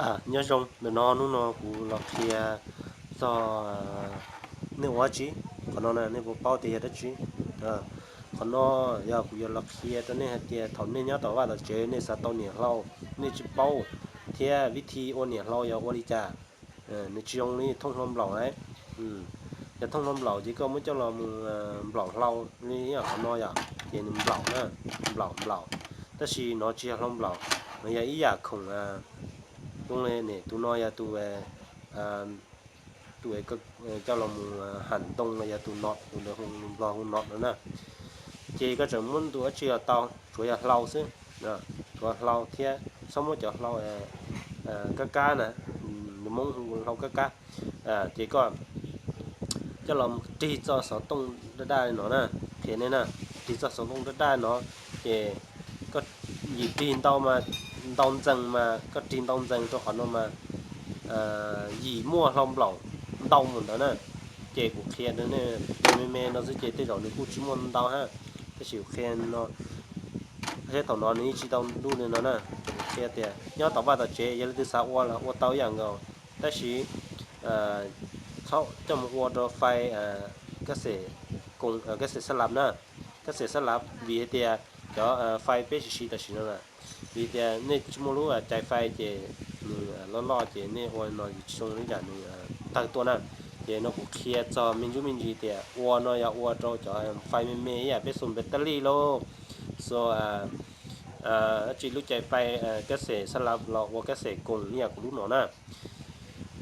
Nyob zoo, ntawm no hnub no kuv los qhia txog nej ua dab tsi. Qhov no nej puas paub tias yog dab tsi? Qhov no yog kuv yuav los qhia rau nej hais tias thaum nej nyob tom vaj tom tsev nej xav tau niam hlau, nej tsis paub, thiab vib thi ua niam hlau yog ua li cas. Nws tsis zoo li thooj hlau nplaum na. Yog thooj hlau nplaum ces koj muab coj los mus nplaum hlau li qhov no yom, ces nws nplaum na, nplaum nplaum. Tab sis no tsis yog hlau nplaum, no yog ib yam khoom zoo li tus no yog tus, tus coj los mus ham ntoo los yog tus no, tus Nplog hu no no na. Ces koj tseem muab tus dab tsi los tau, tsuav yog hlau xwb, tsuav hlau thiab txhob muab cov hlau kab kab na, nws Hmoob hu hlau kab kab. Ces koj coj los rig txoj xov tooj daj daj no na, qhia nej na, rig txoj xov tooj daj daj no, ces koj yim rig ntau mas, ntau ntxees mas koj rig ntau ntxees rau qhov no mas yim muaj hlau nplaum ntau mus ntawd na. Ces kuv qhia me me no xwb ces tej zaum nws kuj tsis muaj ntau hab, tab sis kuv qhia no thiab thaum no nws yeej tsis tau ntuj li no na. Ces kuv qhia tias nyob tom vaj tom tsev yog leej twg xav ua los ua tau ib yam nkaus, tab sis txhob coj mus ua rau fais kab xes, kab xes xab lav na, kab xes xab lav vim hais tias cov fais peb siv siv tam sim no na, vim tias nej tsis muaj lub cai fais ces nws loj loj ces nej ua no yus tsis zoo li cas nws tawg tuaj na. Ces no kuv qhia txog me ntsuj me ntsis tias ua no yog ua rau cov fais me me ib yam peb xuas npe tas lij lauj, xuas dab tsi lub cai fais kab xes xab lav los ua kab xes koos ib yam kuv lub no na.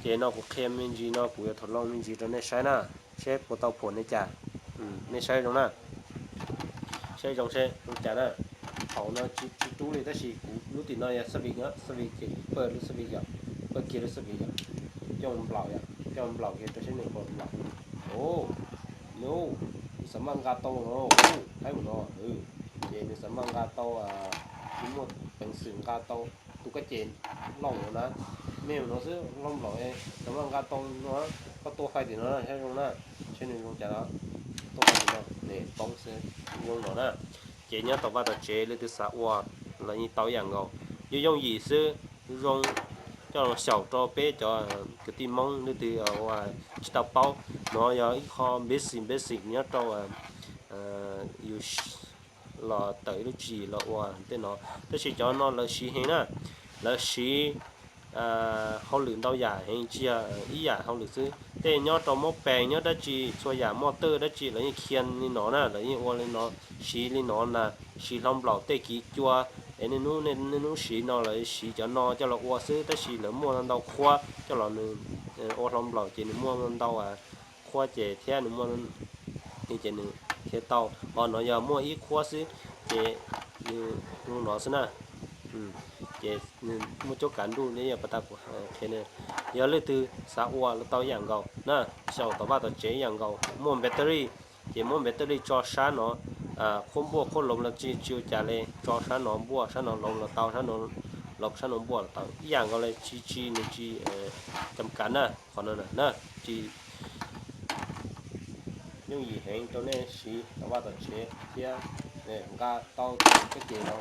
Ces no kuv qhia me ntsis no kuv yuav tham loo me ntsis rau nej saib na, seb puas tau phom nej cas. Nej saib zoo na, saib zoo seb zoo cas na. Thaum no tsis rub li tab sis kuv lub tim no yog xab vim, xab vim ces kuv pawj lub xab vim yom, pawj kiag lub xab vim yom, coj nplaum yom, coj nplaum kiag rau seb nws puas nplaum. Nws xav maj nqa tau no, haib mus no, ces nws xav maj nqa tau, tsis muaj peev xwm nqa tau tus kab ces loj no na, me no xwb loj nplaum, xav maj nqa tau no, koj tua fais tim no saib zoo na, saib nws zoo cas no, tua fais tim no, poob xwb, zoo no na. Ces nyob tom vaj tom tsev leej twg xav ua los yeej tau ib yam nkaus, yooj yooj yim xwb, zoo coj los xyaum rau peb cov kwv tij Hmoob leej twg tsis tau paub. No yog ib qho basic basic nyob rau yus los tawm ib lub tswv yim los ua tej no, tab sis cov no lawv siv heev na, lawv siv hauj lwm ntau yam heev, tsis yog ib yam hauj lwm xwb. Tej nyob rau Moob Pees nyob dab tsi txhua yam muaj twj dab tsi lawv yeej khiav li no na, lawv yeej ua li no, siv li no na, siv hlau nplaum tej kiv cua. Es niaj hnub niaj hnub siv no lawv siv cov no coj los ua xwb, tab sis lawv muaj ntau qhuab coj los nws ua hlau nplaum ces nws muaj ntau qhuab ces thiab nws muaj, ces nws thiaj tau. Ho no yog muaj ib qhuab xwb ces nws zoo no xwb na. Ces nws muaj cuab kav nruj ne, yog pas tas kuv qhia, yog leej twg xav ua los tau ib yam nkaus na, xyaum tom vaj tom tsev ib yam nkaus, muaj battery ces muab battery tso sab no, qhuab npuaj qhuab loov los tsis ua cas li, tso sab no npuaj sab no loov los tau, sab no loov sab no npuaj los tau, ib yam nkaus li, tsis, tsis, nws tsis cam kav na, qhov no na, tsis yooj yim heev rau nej siv tom vaj tom tsev thiab nqa tau kab ces no.